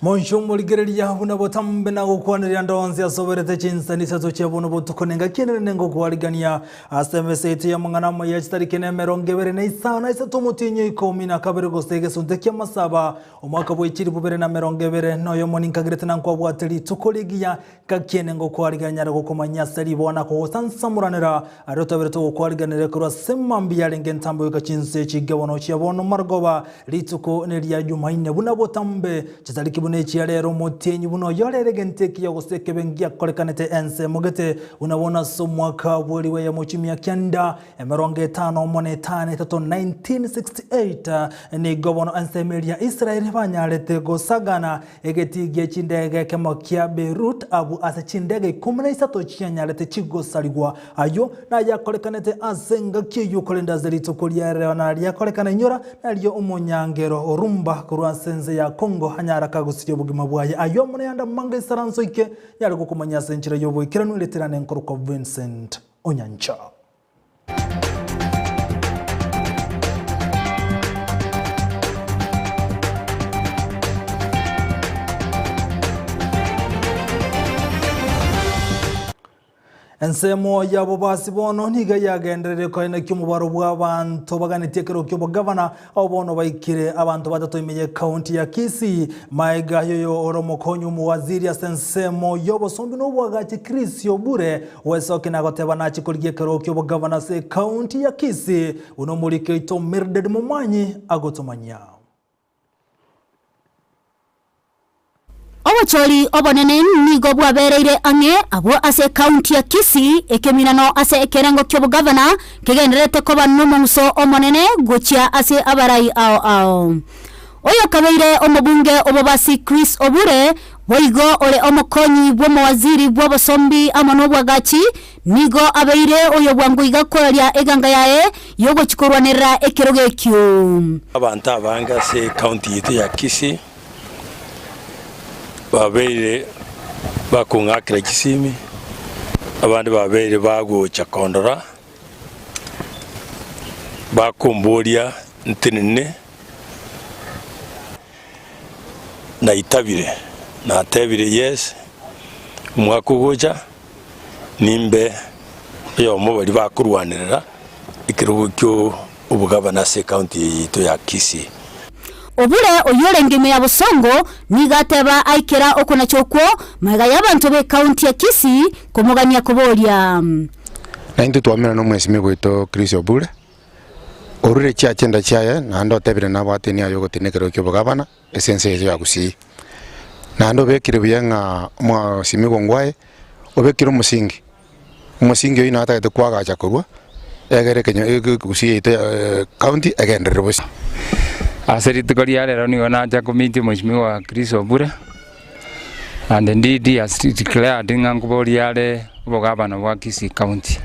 Monche omorigereria buna botambe na gokwaneria ande onsi asoberete chinsani isato chia bono botuko na engaki enene nengokwarigania ase emesa yaito y'amang'ana amaya chitariki nemerongo ebere na isano na isato omotienyi o ikomi na kabere gose egesunte ki'amasaba omwaka bwe chilifu bibere na emerongo ebere na oyomo ninkagerete na nkwabwate rituko rigiya Gaki ene ngokwarigania nyare gokomanyia ase riboa na kogosansamoranera aria otwabere togokwariganera korwa ase mambia yarenge entambe goika chinsa echi gebono chia bono marogoba, rituko neria Jumaine buna botambe, chitariki buna echia rero omotienyi buna oyorere egento ekiya gose ekebe ngiakorekanete ensemo gete buna bono ase omwaka bw'eriwa eyemo chimia kianda Emerongo etano omo na etano etato, 1968, nigo bono ensemo eria Israeli banyarete gosagana egetii gie chindege ekemo kia Beirut abwo ase chindege ikomi na isato chianyarete chigosarigwa. Ayio nayakorekanete ase engaki eyio korende ase rituko ria rero nariakorekana inyora nario omonyangero orumba korwa ase ense ya Congo anyara kagusirie obogima bwaye. Ayio amo nayande amange isaranso ike yare gokomanya ase enchera y'oboikeranu ereterane nkorokwa Vincent Onyancha. Ensemo y'abobasi bono nigo yagenderire koenekia omobaro bw'abanto baganetie ekero ki'obogavana, Abwo bono baikire abanto batato ime y'ecounty ya Kisii. Maega y'oyo ore omokonyi omowaziri ase ensemo y'obosombi na oboagachi Chris Obure wesokia nagoteba nache korigia ekerogo ki'obogavana ase ecounty ya Kisii buna omoriki oito Mildred Momanyi agotomanyia. Obochori obonene nigo bwabereire ang'e abwo ase ekaunti ya Kisii, ekeminano ase ekerengo ki'obogavana kegendererete koba nomong'uso omonene gochia ase abarai ao ao. Oyokabeire omobunge obobasi Chris Obure, boigo ore omokonyi bw'omowaziri bw'obosombi amo nobwagachi, nigo abeire oyo bwango iga koraria eganga yaye y'ogochia korwanerera ekerogo ekio. Abanto abange ase ekaunti yaito ya Kisii babeire bakong'akera chisimi, abande babeire bagocha kondora, bakomboria ntenene, naitabire, natebire yes, omwaka ogocha nimbe oyomo baria bakorwanerera ekerogo kio obogavana ase ecounty eye yaito ya Kisii. Obure oyio orenge ime ya Bosongo nigo ateba aikera okonacha okwo magega y'abanto b'ecounty ya Kisii komogania koboria. Na intwe twamenyana nomwesimigwa oito Chris Obure, orure chiachenda chiaye naende otebire nabwate nia yogotiina ekerogo ki'obogavana ase ense yaito ya Gusii. Naende obekire buya ng'a omwasimigwa ngwaye obekire omosingi, omosingi oyio natagete koagacha korwa egere ekenyo Gusii yaito county egenderere bosa. Ase rituko ria rero nigo nacha komeet omwesimigwa Chris Obure, and indeed he has declared ng'a nkoboria are obogavana bwa Kisii County.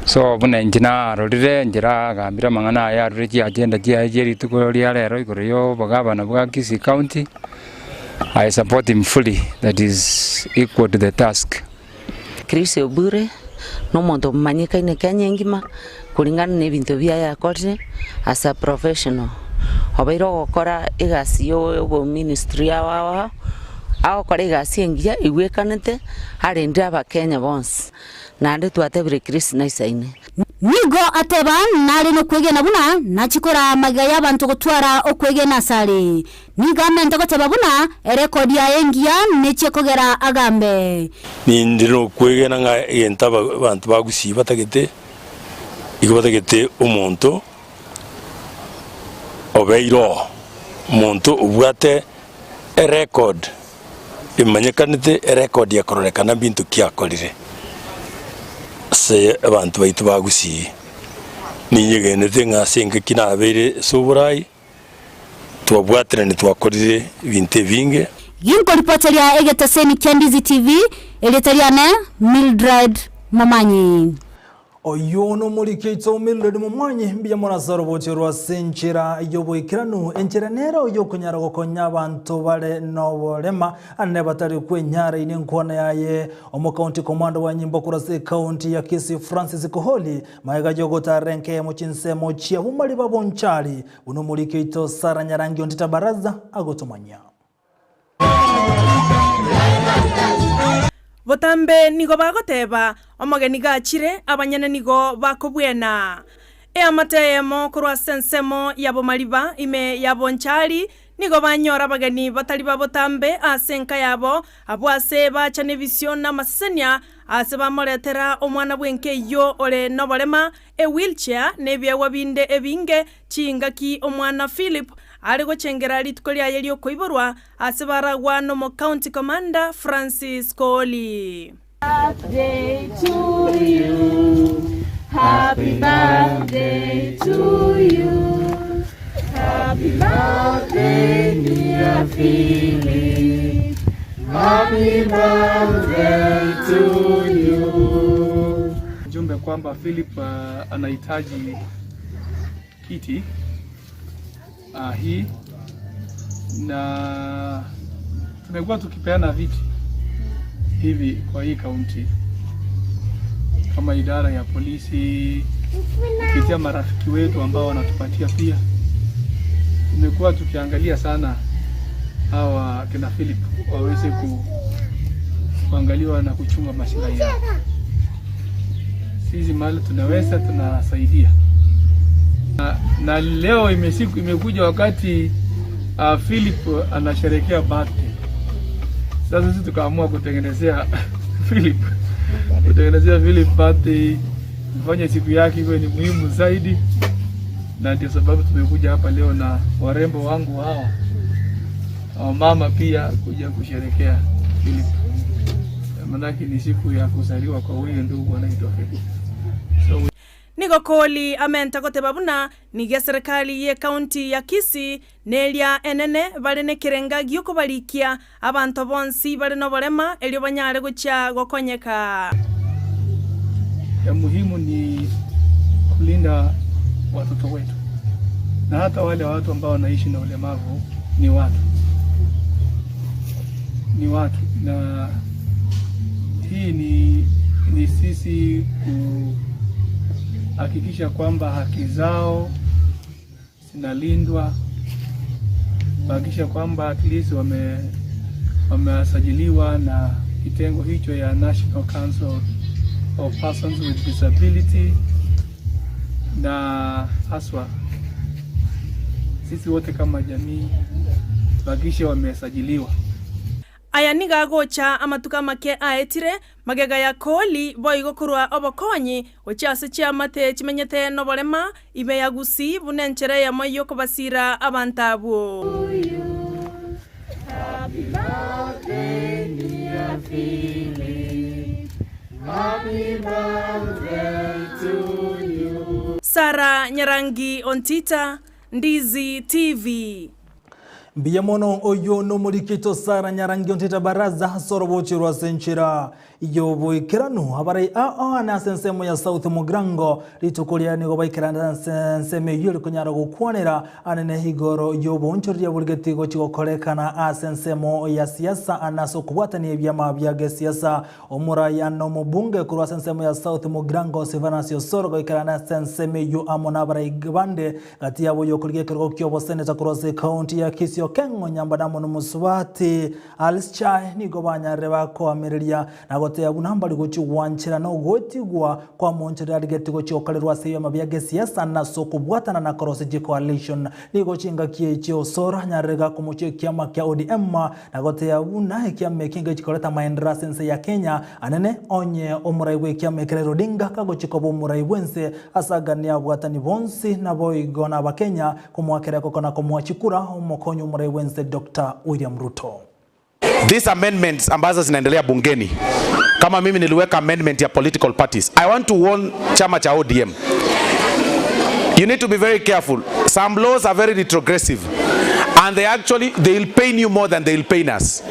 So buna inche narorire enchera agambire amang'ana aye arure chiagenda chiaye chia rituko ria rero igoro ya obogavana bwa Kisii County, I support him fully that is equal to the task. Chris Obure nomonto omanyekaine Kenya engima kuringana na ebinto biaye akorire as a professional. Obeire ogokora egasi ya oboministry ao ao agokora egasi engiya igwekanete arendire abakenya bonsi naende twatebire Chris naisaine. Nigo ateba nare nokwegena buna nachie koraa magega y'abanto gotwara okwegena asare. Nigo amente goteba buna erekodi yaye engiya nechie kogera agambe. Ninde nokwegena ng'a egento abanto ba Gusii batagete, igo batagete omonto obeire oo, omonto obwate erecord emanyekanete, erecord ekororekana mbinto ki akorire ase abanto baito ba Gusii. Ninyegenete ng'a ase engaki nabeire ase oborai. Twabwaterani twakorire ebinto ebinge. Ginkoripoteria egetaseni kia Ndizi TV, erieta riane Mildred Momanyi. Oyio nomoriki oito Mildred Momanyi, mbuya mono ase orobochio rwa ase enchera y'oboikeranu. Enchera nero y'okonyara gokonya abanto bare noborema ande batari kwenyara ine enkwana yaye. Omokaunti komanda wa nyimbo korwa ase ekaunti ya Kisii Francis Koholi Magega y'ogotaarera enkemo chinsemo chia bomariba bonchari, buna omoriki oito Sarah Nyarangi Ontita Baraza agotomanyia. Botambe nigo bagoteba, Omogeni gachire, abanyene nigo bakobwena. Eamate eyemo korwa ase ensemo ya bomariba ime ya Bonchari nigo banyora abageni batari ba botambe ase enka yabo, abwo ase bacha nebisio na amasesenia, aase bamoretera omwana bw'enka eyio ore noborema, e-wheelchair, na ebiegwa binde ebinge, chingaki omwana Philip are gochengera rituko riaye ri'okoiborwa, ase baragwa nomo County Commander Francis Kooli. Birthday to you. Happy birthday to you. Happy birthday, dear Philip. Happy birthday to you. Jumbe kwamba Philip uh, anahitaji kiti uh, hii na tumekuwa tukipeana viti hivi kwa hii kaunti kama idara ya polisi kupitia marafiki wetu ambao wanatupatia pia. Tumekuwa tukiangalia sana hawa kina Philip waweze ku, kuangaliwa na kuchunga maslahi yao. Sisi mahali tunaweza tunasaidia na, na leo imesiku, imekuja wakati uh, Philip anasherehekea birthday. Sasa sisi tukaamua kutengenezea Philip kutengenezea Philip birthday, kufanya siku yake iwe ni muhimu zaidi, na ndio sababu tumekuja hapa leo na warembo wangu hawa mama pia kuja kusherekea Philip, manake ni siku ya kuzaliwa kwa huyu ndugu anaitwa Philip. So Nigo Kooli amente goteba buna nigo eserekari y'ecounty ya Kisii neria enene bare nekerenga gi'okobarikia abanto bonsi bare noborema erio banyare gochia gokonyeka. Ya muhimu ni kulinda watoto wetu na hata wale watu ambao wanaishi na ulemavu ni watu, ni watu, na hii ni, ni sisi kuhakikisha kwamba haki zao zinalindwa, kuhakikisha kwamba at least wame wamesajiliwa na kitengo hicho ya National Council of Persons with Disability, na haswa sisi wote kama jamii tuhakikishe wamesajiliwa. Aya nigo agocha amatuko amake aetire, magega ya Kooli boigo korwa obokonyi gochia ase chiamate chimenyete noborema ime ya Gusii buna enchera eyemo y'okobasiira abanto abwo. Sarah Nyarangi Ontita, Ndizi TV. Mbuya mono oyio nomoriki oito Sarah Nyarangi Ontita Baraza ase orobochi rwa ase enchera y'oboikeranu. Abarai ao ane ase ensemo ya South Mugirango rituko riaye nigo baikerande ase ensemo eyio eri konyara gokwanera anene igoro y'oboonchoreria borigeti gochia gokorekana ase ensemo ya siasa ane ase okobwatania ebiama bia gesiasa. Omorai ane omobunge korwa ase ensemo ya South Mugirango Silvanus Osoro goikerana ase ensemo eyio amo nabarai bande Gati yabo oyokorigia ekerogo ki'oboseneta korwa ase ekaunti ya Kisii Okeng'o Nyambane amo nomosubati Alice Chae nigo banyarire bakoamereria na goteba buna mbari gochia gwanchera na ogoetigwa kwa monchorero arigetie gochia gokorerwa ase ebiama bia gesiasa na ase okobwatana na korosia chicoalition. Nigo chingaki echi Osoro anyarire gakomochia ekiama kia ODM na goteba buna ekiama eki ngechi koreta amaenderero ase ense ya Kenya anene onye omorai bw'ekiama eke Raila Odinga kagochia koba omorai bwense Ase aganie abwatani bonsi, naboigo n'Abakenya, komoakera ekoko na komoa chikura omokonyi omorai bw'ense Doctor William Ruto. These amendments ambazo zinaendelea bungeni, kama mimi niliweka amendment ya political parties. I want to warn chama cha ODM. You need to be very careful. Some laws are very retrogressive and they actually they will pain you more than they will pain us.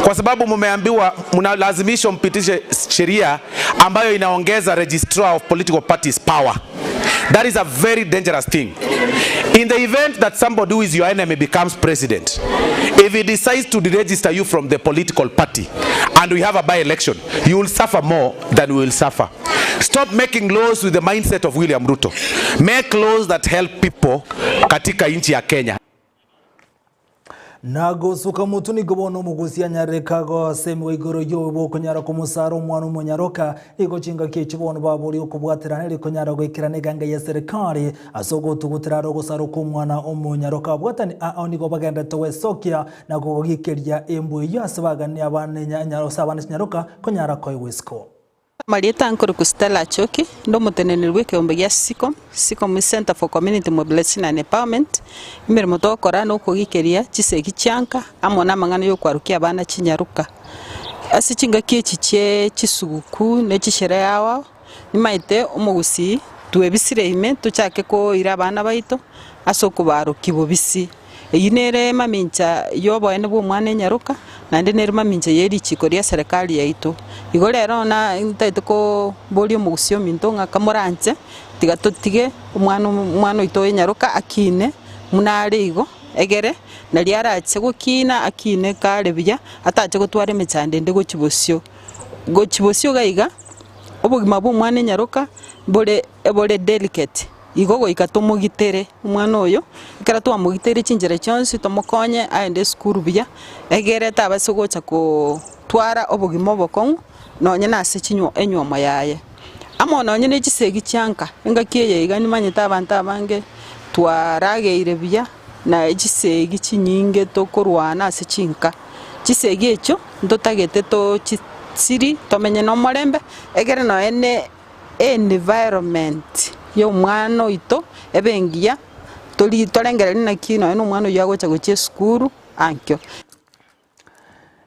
Kwa sababu mumeambiwa mnalazimishwa mpitishe sheria ambayo inaongeza registrar of political parties power. That is a very dangerous thing. In the event that somebody who is your enemy becomes president, if he decides to deregister you from the political party and we have a by-election, you will suffer more than we will suffer. Stop making laws with the mindset of William Ruto. Make laws that help people katika nchi ya Kenya. Na gosuka motwe nigo bono omogusi anyareka gosemigwa igoro y'obobe bw'okonyara komosara omwana omonyaroka. Nigo chingaki echi bono baboria okobwaterana erio konyara goikerana eganga ya serikali ase ogotugutera are ogosara kw'omwana omonyaroka. Abwatani ao nigo bagenderete gwesokia na kogikeria embwa eyio ase bagania abana ase abana chinyaroka konyara koegwa isiko. Amarieta nkorokwa Stella Achoki, inde omoteneneri bw'ekeombe gia Sicom, Sicom Centre for Community Mobilisation and Empowerment, emeremo togokora nokogikeria chisegi chianka amo na amang'ana ya okwarokia abana chinyaroka. Ase chingaki echi chie chisuguku ne chisherehe ao ao, nimaete omogusii twebisire ime tochake koira abana baito ase okobarokia bobisi. Eyio nere mamincha y'oboene bw'omwana enyaroka, naende nere mamincha ye richiko ria serikali yaito. Igo rero na ntagete koboria omogusii ominto ng'a kamoranche, tiga totige omwana omwana oito enyaroka akine buna are igo, egere naria arache gokina akine kare buya, atache gotwara emechando ende gochia bosio. Gochia bosio iga iga, obogima bwa omwana enyaroka bore bore delicate. Igo goika tomogitere omwana oyo, ekero twamogiteire chinchera chionsi tomokonye aende esukuru buya, egere tabasa gocha kotwara obogima obokong'u nonye na ase chinywo enywomo yaye. Amo nonye na chisegi chia nka, engaki eye iga nimanyete abanto abange twarageire buya na chisegi chinyinge tokorwana ase chinka. Chisegi echio ntotagete tochisirie tomenye na omorembe, egere nonye na environment ya omwana oito ebe engiya, tori torengereria naki nonye na omwana oyio agocha gochia esukuru ankio.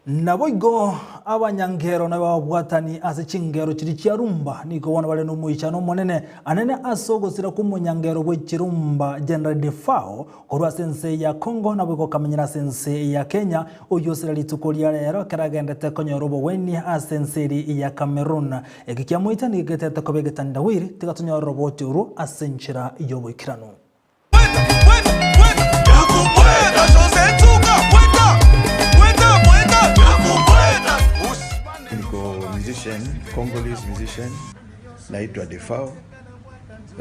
Naboigo abanyangero na ababwatani ase chingero chiria chia rumba nigo bono bare nomoichano omonene anene ase ogosira kw'omonyangero bwe chirumba General Defao korwa ase ense ya Congo naboigo okamenyera ase ense ya Kenya oyio osira rituko ria rero ekero agendete konyora obogwenia ase ense eria ya Cameroon. Eki kiamoita nigo getete koba egetandawiri, tiga tonyore roboti orwo ase enchera y'oboikeranu. Niko musician, Congolese musician, naitwa Defao,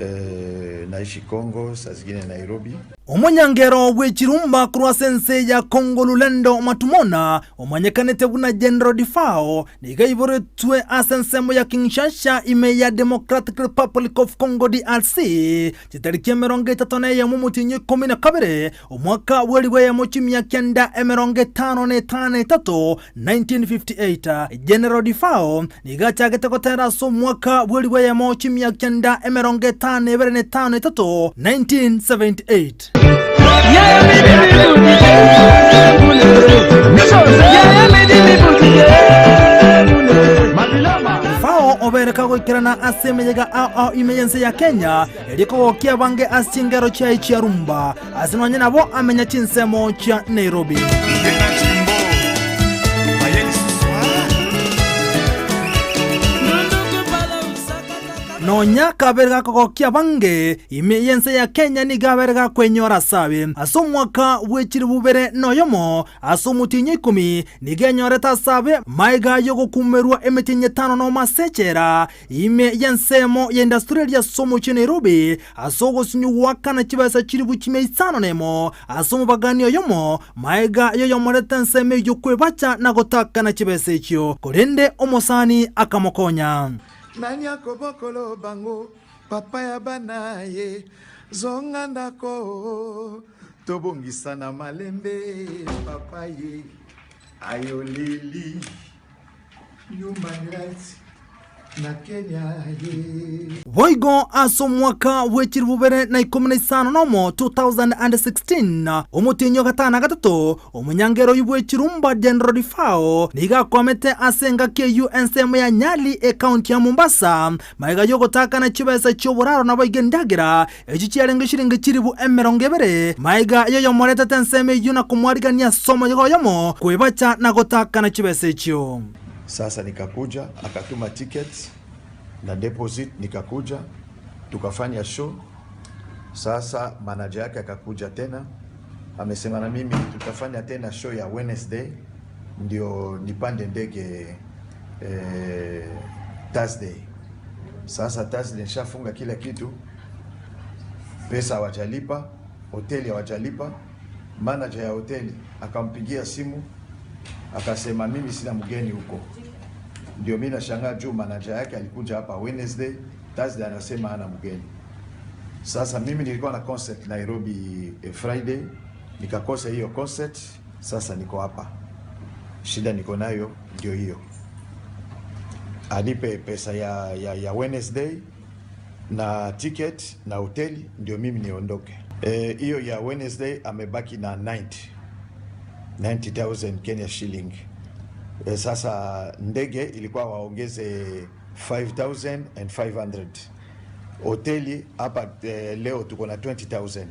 eh, naishi Congo, saa zingine Nairobi. Omonyangero bwe chirumba korwa ase ense ya Congo Lulendo Matumona, omanyekanete buna General Defao, nigo aiboretwe ase ensemo ya Kinshasha ime ya Democratic Republic of Congo DRC, chitariki 31 omotienyi o 12, omwaka bw'elifu eyemo chimia kianda 53, 1958. General Defao nigo achagete gotera ase omwaka bw'elifu eyemo chimia 953, 1978. Defao obeire kagoikerana ase emeyega ao ao ime y'ense ya Kenya, erio kogokia abange ase chingero chiaye chia rumba, ase nonye nabo amenya chinsemo chia Nairobi. Nonya kabere gakogokia abange ime y'ense ya Kenya nigo abere gakwenyora ase abe. Ase omwaka bwe chilifu bibere na oyomo, ase omotienyi o ikomi, nigo enyorete ase abe magega y'ogokumerwa emetienyi etano nomo ase echela ime y'ensemo ya Industrial ase omochie o Nairobi ase ogosinywa goakana chibesa chilifu chimia isano nemo ase omobagani oyomo magega y'oyomorete ensemo eyio kwebacha na gotakana chibesa echio, korende omosani akamokonya. Nani akobokolo bango papa ya bana ye zonga ndako tobongisa na malembe papa ye ayoleli human rights na Kenya ye. Boigo ase omwaka bwe chilifu bibere na ikomi na isano nomo, 2016, omotienyi o gatano na gatato, Omonyangero oyio bw'echirumba General Rifao nigo akwamete ase engaki eyio ensemo ya Nyali ekaunti ya Mombasa magega y'ogotakana chibesa chi'oboraro naboigo endagera echio chiarenge chiringi chilifu 20 magega y'oyomoretete ensemo eyio na komwarigania ase omoyega oyomo kwebacha na gotakana chibesa echio. Sasa nikakuja akatuma ticket na deposit nikakuja tukafanya show sasa manager yake akakuja tena amesema na mimi tutafanya tena show ya Wednesday ndio nipande ndege eh, Thursday. Sasa Thursday nishafunga kila kitu, pesa hawajalipa, hoteli hawajalipa. Manager ya hoteli akampigia simu akasema mimi sina mgeni huko. Ndio mimi nashangaa juu manager yake alikuja hapa Wednesday, Thursday anasema ana mgeni. Sasa mimi nilikuwa na concert Nairobi eh, Friday, nikakosa hiyo concert. Sasa niko hapa, shida niko nayo ndio hiyo, anipe pesa ya, ya, ya Wednesday na ticket na hoteli ndio mimi niondoke. Eh, hiyo ya Wednesday amebaki na 90 90,000 Kenya shilling. E, sasa ndege ilikuwa waongeze 5500 hoteli hapa eh, leo tuko na 20000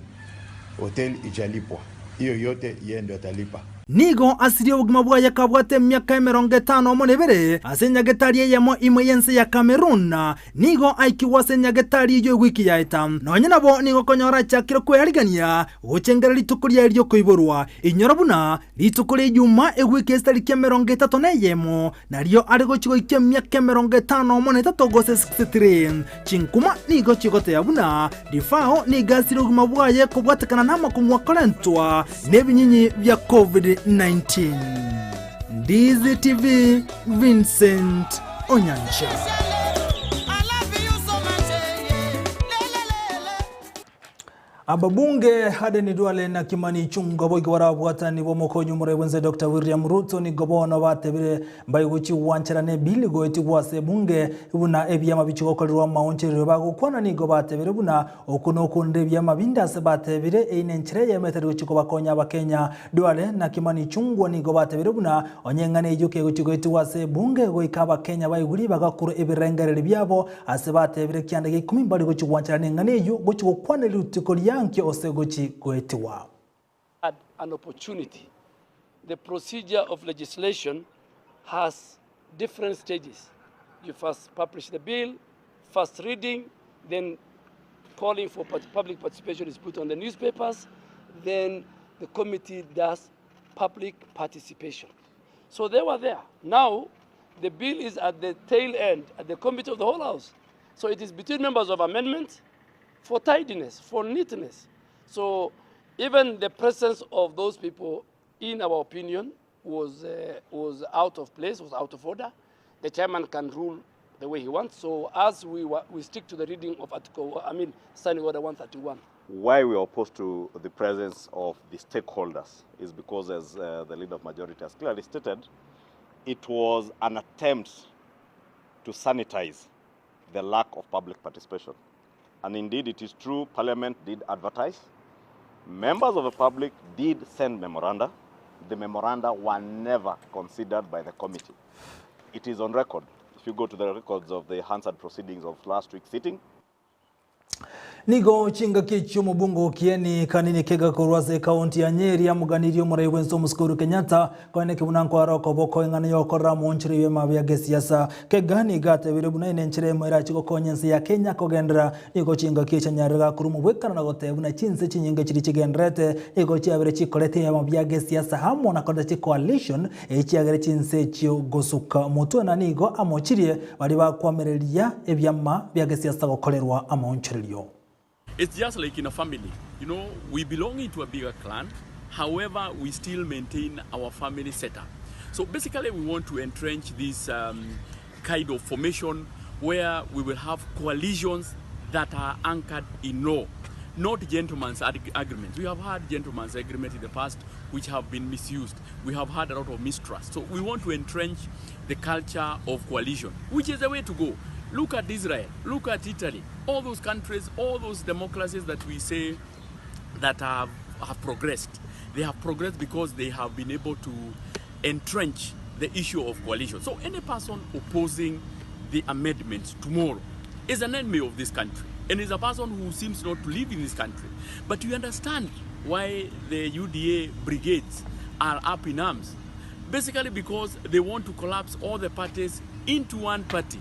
hoteli ijalipwa, hiyo yote yeye ndio atalipa. Nigo asirie obogima bwaye kabwate emiaka emerongo etano amo na ebere ase enyagetari eyemo ime y'ense ya Cameroon. Nigo aikigwe ase enyagetari eyio ewiki yaeta. Nonye nabo nigo okonyora achakire kwearigania gochengera rituko riaye ri'okoiborwa. Inyora buna rituko ria Ijuma ewiki esitariki emerongo etato na eyemo nario are gochia goikia emiaka emerongo etano amo na etato gose 63. Chinkuma nigo chigoteba buna Rifao nigo asire obogima bwaye kobwatekana namakong'u akorentwa nebinyinyi bia Covid-19. Ndizi TV, Vincent Onyancha. Ababunge Aden Duale na Kimani Ichung'wa boigo barabwatani b'omokonyi omorai bwense Doctor William Ruto nigo bono batebire mbaigwe gwancherana ebili goetigwa ase ebunge buna ebiama bichia gokorerwa amaoncherero bagokwana nigo batebire buna Oko nokonde ebiama binde ase batebire, Eyio nenchera eyemo etari gochia kobakonya Abakenya. Duale na Kimani Ichung'wa nigo batebire buna onye eng'ana eyio kegochia goetigwa ase ebunge goika Abakenya baigwe ribaga korwa ebirengererio biabo ase batebire kianda gia ikomi mbari gochia gwancherana eng'ana eyio gochia gokwana rituko riankio ose gochi goetigwa. had an opportunity. The procedure of legislation has different stages. You first publish the bill, first reading, then calling for public participation is put on the newspapers, then the committee does public participation. So they were there. Now, the bill is at the tail end, at the committee of the whole house. So it is between members of amendment for tidiness, for neatness. So even the presence of those people, in our opinion, was, uh, was out of place, was out of order. The chairman can rule the way he wants. So as we, were, we stick to the reading of Article, I mean, Standing Order 131. Why we are opposed to the presence of the stakeholders is because, as uh, the leader of majority has clearly stated, it was an attempt to sanitize the lack of public participation. And indeed, it is true, Parliament did advertise. Members of the public did send memoranda. The memoranda were never considered by the committee. It is on record. If you go to the records of the Hansard proceedings of last week's sitting, Nigo chingaki echio omobunge o Kieni Kanini Kega korwa ase ekaunti ya Nyeri amoganirie omorai bwense omosike Uhuru Kenyatta koeneki buna nkware okoboko eng'ana yokorora omoonchore ebiema bia gesiasa. Kega nigo atebire buna ere nenchera emo erache gokonya ense ya Kenya kogenderera. Nigo chingaki echi anyarire gakorwa omobwekano na goteba buna chinse chinyinge chiria chigendererete nigo chiabere chikorete ebiama bia gesiasa amo na koreta chicoalition echiagere chinse echio gosuka motwe na nigo amochirie Baria bakoamereria ebiama bia gesiasa gokorerwa amaonchorerio. It's just like in a family, you know, we belong into a bigger clan, however, we still maintain our family setup. So basically, we want to entrench this um, kind of formation where we will have coalitions that are anchored in law, not gentlemen's agreements. We have had gentlemen's agreements in the past which have been misused. We have had a lot of mistrust. So we want to entrench the culture of coalition, which is the way to go. Look at Israel, look at Italy, all those countries, all those democracies that we say that have, have progressed. They have progressed because they have been able to entrench the issue of coalition. So any person opposing the amendments tomorrow is an enemy of this country and is a person who seems not to live in this country. But you understand why the UDA brigades are up in arms. Basically because they want to collapse all the parties into one party.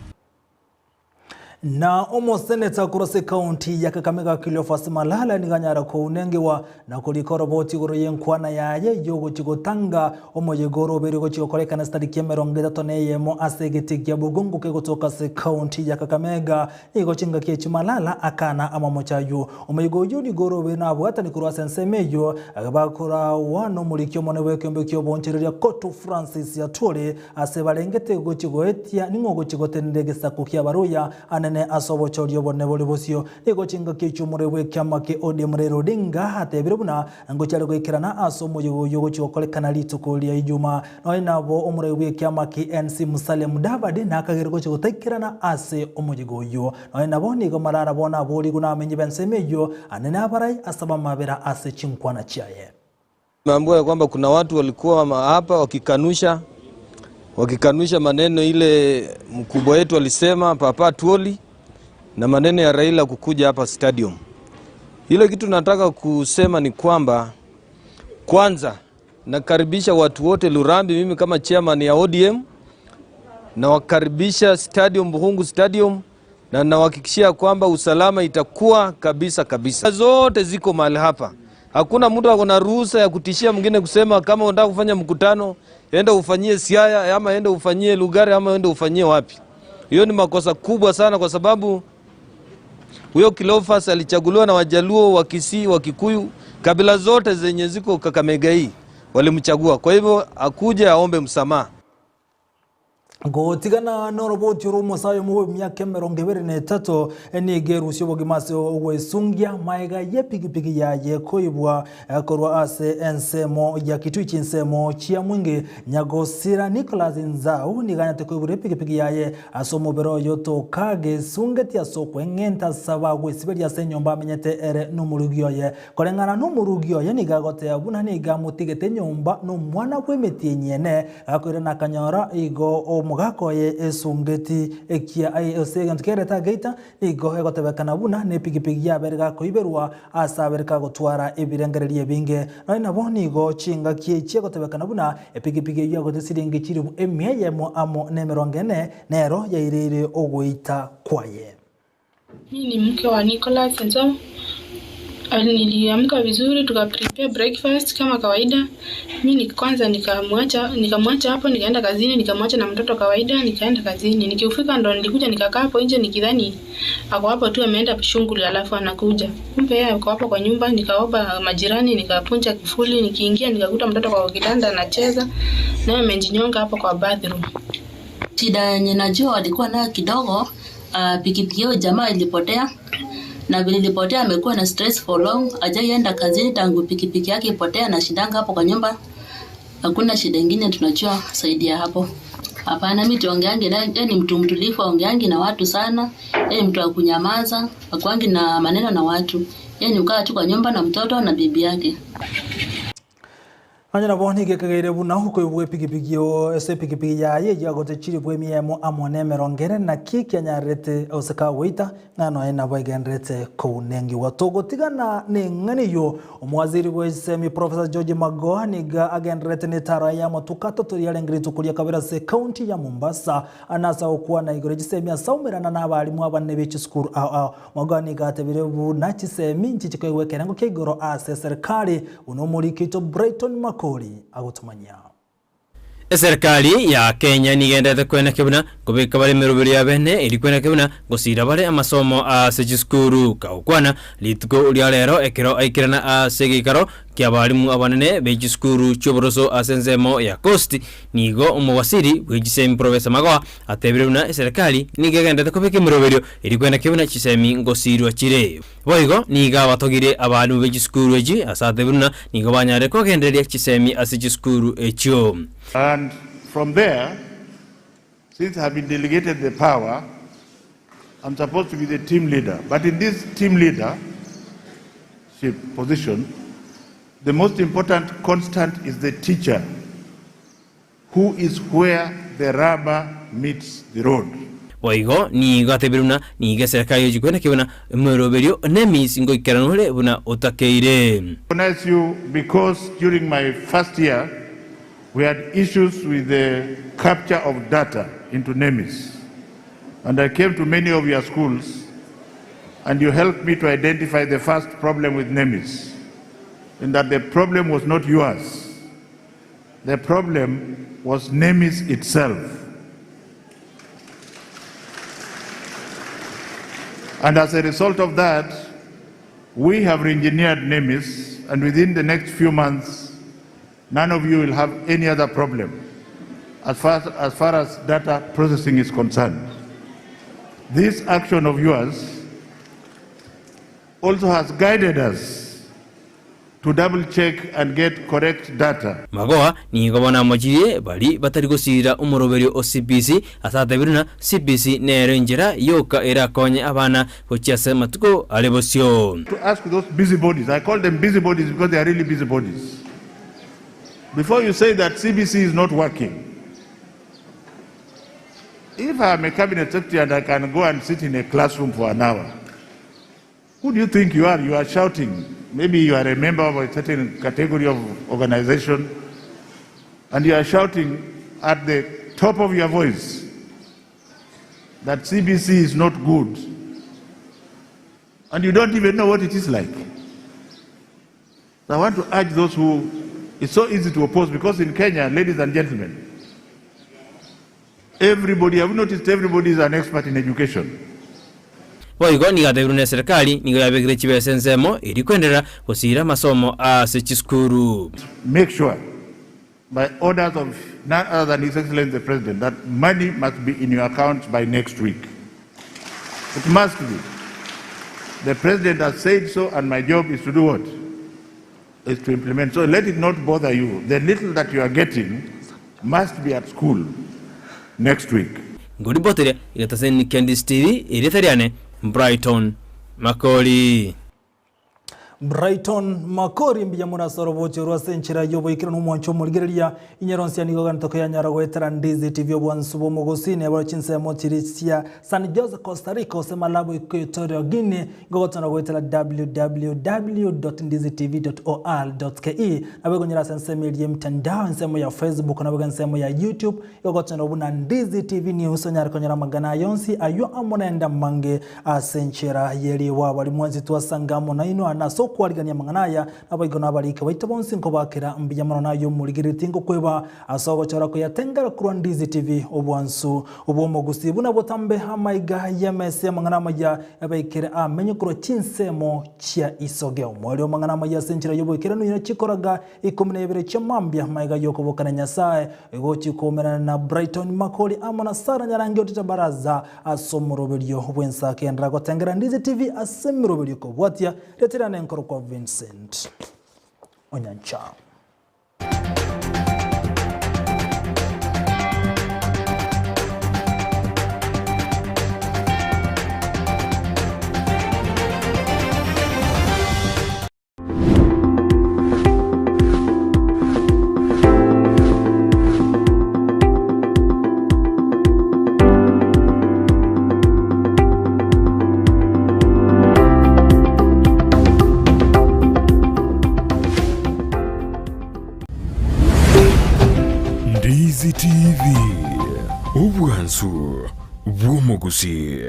Na omoseneta korwa ase ekaunti ya Kakamega Cleophas Malala nigo anyara kounengewa na korika oroboti igoro y'enkwana yaye y'ogochia gotanga omoyega orobeire gochia gokorekana chitariki 31 ase egetii kia Bugungu kegotoka ase ekaunti ya Kakamega. Nigo chingaki echi Malala akana amamocho ayio. Omoyega oyio nigo orobeire nabwatani korwa ase ensemo eyio bakorawa nomoriki omonene bw'ekeombe ki'oboonchoreria Kotu Francis Atwoli Ase barengete gochia goetia, ning'o ogochia gotenenera egesaku ki'Abaruya anene ase obochori obonene bore bosio? Nigo chingaki echio omorwoti bw'ekiama kia ODM Raila Odinga atebire buna ngochia are goikerana ase omoyega oyio ogochia gokorekana rituko ria Ijumaa. Nonya nabo omorwoti bw'ekiama kia ANC Musalia Mudavadi nakagere gochia gotaikerana ase omoyega oyio. Nonya nabo nigo marara bono aborigwe nabamenyi b'ensemo eyio anene abarai ase abamabera ase chinkwana chiaye. Nimeambiwa ya kwamba kuna watu walikuwa hapa wakikanusha wakikanusha maneno ile mkubwa wetu alisema Papa Atwoli na maneno ya Raila kukuja hapa stadium. Ile kitu nataka kusema ni kwamba kwanza nakaribisha watu wote Lurambi, mimi kama chairman ya ODM nawakaribisha stadium, Bukhungu Stadium, na nawahakikishia kwamba usalama itakuwa kabisa kabisa. Zote ziko mahali hapa, hakuna mtu ako na ruhusa ya kutishia mwingine kusema kama unataka kufanya mkutano enda ufanyie Siaya ama enda ufanyie Lugari ama enda ufanyie wapi. Hiyo ni makosa kubwa sana, kwa sababu huyo Cleophas alichaguliwa na Wajaluo, wa Kisii, wa Kikuyu, kabila zote zenye ziko Kakamega hii walimchagua. Kwa hivyo akuje aombe msamaha. Gotigana noroboti ore omosae omo bw'emiaka 23 nigo erusia obogima ase ogwesungia maega y'epigipigi yaye koibwa korwa ase ensemo ya Kitui chinsemo chia mwingi. Nyagosira Nicholas Nzau nigo anyarete koibora epigipigi yaye ase omobere oye otoka gesungeti ase okweng'enta ase abagwesiberia ase enyomba amenyete ere nomorugi oye. Koreng'ana nomorugi oye nigo agoteba buna nigo amotigete enyomba nomwana bw'emetienyi ene Gakoirana akanyora igo omogaka oye esungeti ekia ase egento kerete ageita, nigo egotebekana buna nepigipigi yabere gakoiberwa ase abere kagotwara ebirengererio ebinge. Nonya nabo nigo chingaki echi egotebekana buna epigipigi eyio yagote siringi chilifu emia eyemo amo nemerongo ene nero yaireire ogoita kwaye. Mi ni mke wa Nicholas Nzau. Niliamka vizuri tuka prepare breakfast kama kawaida. Mi ni kwanza nikamwacha nikamwacha hapo nikaenda kazini nikamwacha na mtoto kawaida nikaenda kazini. Nikifika ndo nilikuja nikakaa hapo nje nikidhani ako hapo tu ameenda shughuli alafu anakuja. Kumbe yeye ako hapo kwa nyumba nikaomba majirani nikapunja kifuli nikiingia nikakuta mtoto kwa kitanda anacheza naye amejinyonga hapo kwa bathroom. Shida yenye najua walikuwa nayo kidogo uh, pikipiki yao jamaa ilipotea na vile ilipotea amekuwa na stress for long, hajaienda kazini tangu pikipiki yake ipotea na shindanga hapo kwa nyumba. Hakuna shida ingine tunajua zaidi ya hapo. Hapana, mimi tuongeange naye, yeye ni mtu mtulivu, aongeangi na watu sana, yeye ni mtu wa kunyamaza, akuangi na maneno na watu. Yeye ni ukaa tu kwa nyumba na mtoto na bibi yake. Nonya nabo nigo ekageire buna okoibwa epigipigi ase epigipigi yaye eyio agote chilifu emia emo amo nemerongo ere, naki kianyarerete gose kagoita ng'a nonya nabo egendererete kounengiwa. Togotigana neng'ana eyio, omowaziri bw'esemi Professor George Magoha nigo agendererete netaro yaye y'amatuko atato riarenge rituko ria kabere ase ekaunti ya Mombasa nase agokwana igoro y'echisemi ase aumerana nabarimu abanene be chisukuru ao ao. Magoha nigo atebire buna chisemi nchiche koegwa ekerengo kia igoro ase eserikari Buna omoriki oito Brighton Makori agotomanyia. Eserikari ya Kenya nigo endete kweneke buna nkobeka bare emeroberi ya bene erio kweneke buna ngosira bare amasomo ase chisukuru. Kagokwana rituko ria rero ekero aikerana ase egeikaro ki'abalimu abanene be chisukuru chi'oboroso ase ensemo ya Coast, nigo omowasiri bwe chisemi Professor Magoha atebire buna eserikari nigo egenderete kobeka emeroberio erio kweneke buna chisemi ngosirwa chire. Boigo nigo abatogire abalimu be chisukuru echi ase atebire buna nigo banyarire kogendereria chisemi ase chisukuru echio. And from there, since I have been delegated the power, I'm supposed to be the team leader. But in this team leadership position, the most important constant is the teacher, who is where the rubber meets the road. Boigo nigo atebire buna nigo eserekari egochia kwenekio buna emeroberio na emisi ngoikeranwa ore buna otakeire. Recognize you because during my first year we had issues with the capture of data into NEMIS. And I came to many of your schools and you helped me to identify the first problem with NEMIS, in that the problem was not yours. The problem was NEMIS itself. And as a result of that, we have re-engineered NEMIS, and within the next few months, none of you will have any other problem as far as, far as data processing is concerned. This action of yours also has guided us to double check and get correct data. Magoha nigo bono amochirie baria batari gosiira omoroberio o CBC, ase atebire ng'a CBC nero enchera yoka erakonye abana gochia ase amatuko are bosio. To ask those busybodies, I call them busybodies because they are really busybodies. Before you say that CBC is not working, if I am a cabinet secretary and I can go and sit in a classroom for an hour, who do you think you are? You are shouting. Maybe you are a member of a certain category of organization, and you are shouting at the top of your voice that CBC is not good, and you don't even know what it is like. So I want to urge those who, it's so easy to oppose because in Kenya, ladies and gentlemen, everybody, have you noticed everybody is an expert in education? Boigo nigo atebirwe na eserekari nigo yabekire chibesa ensemo eria kwenderera gosiira amasomo ase chisukuru. Make sure by orders of none other than His Excellency the President that money must be in your accounts by next week. It must be. The President has said so and my job is to do what? Is to implement. So let it not bother you. The little that you are getting must be at school next week. Ngoriboteria egetaseni kia Ndizi TV, erieta riane Brighton Makori. Brighton Makori mbuya mono ase orobochio rwa ase enchera y'oboikeranu omwancho omorigereria inyeronsia nigo gento koyanyara goetera Ndizi TV obwansu bw'omogosi nebaro chinsemo chiri chia San Jose Costa Rica ose Malabo Equatorial Guinea ngogotana goetera www.ndizitv.or.ke nabo ekonyora ase ensemo eria emitandao ensemo ya Facebook nabo ensemo ya YouTube Ogotena buna Ndizi TV News onyare konyora amang'ana aya onsi ayio amo naende amange ase enchera ye riwa. Baria mwensi twasanga amo nainwe aa nase okwarigania amang'ana aya, naboigo nabarike baito bonsi nkobakera mbuya mono naye omorigereria tingokweba ase ogochora koyatengera korwa Ndizi TV obwansu bw'omogusii buna botambe amaiga y'emesa y'amang'ana amaya ebaikere amenye korwa chinsemo chia isoge. Omoerio amang'ana amaya ase enchera y'oboikeranu ina chikoraga Ikomi na ibere chia mambia maiga y'okobokana Nyasae, gochia koumerana na Brighton Makori amo na Sarah Nyarangi otete baraza ase omoroberio bw'ensa akenderera gotengera Ndizi TV ase emeroberio ekobwatia reterana enkoro kwa Vincent Onyancha. Ndizi TV, obwansu bw'omogusii.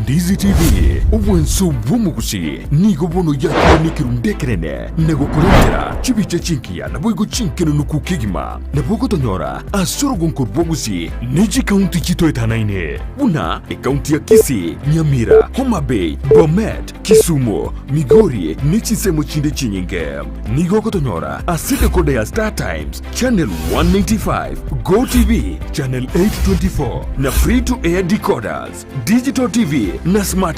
Ndizi TV, obwanso bw'omogusi, nigo bono yakire nekerundu ekenene na gokorentera chibicha chingiya naboigo chinkenenuku kegima. Nabo ogotonyora ase orogonko rw'obogusi ne chikaunti chitoetanaine buna ekaunti ya Kisii, Nyamira, Homa Bay, Bomet, Kisumu, Migori ne chinsemo chinde chinyinge. Nigo ogotonyora ase decoder ya Star Times, Channel 195, Go TV, Channel 824 na Free to Air decoders. Digital TV na Smart.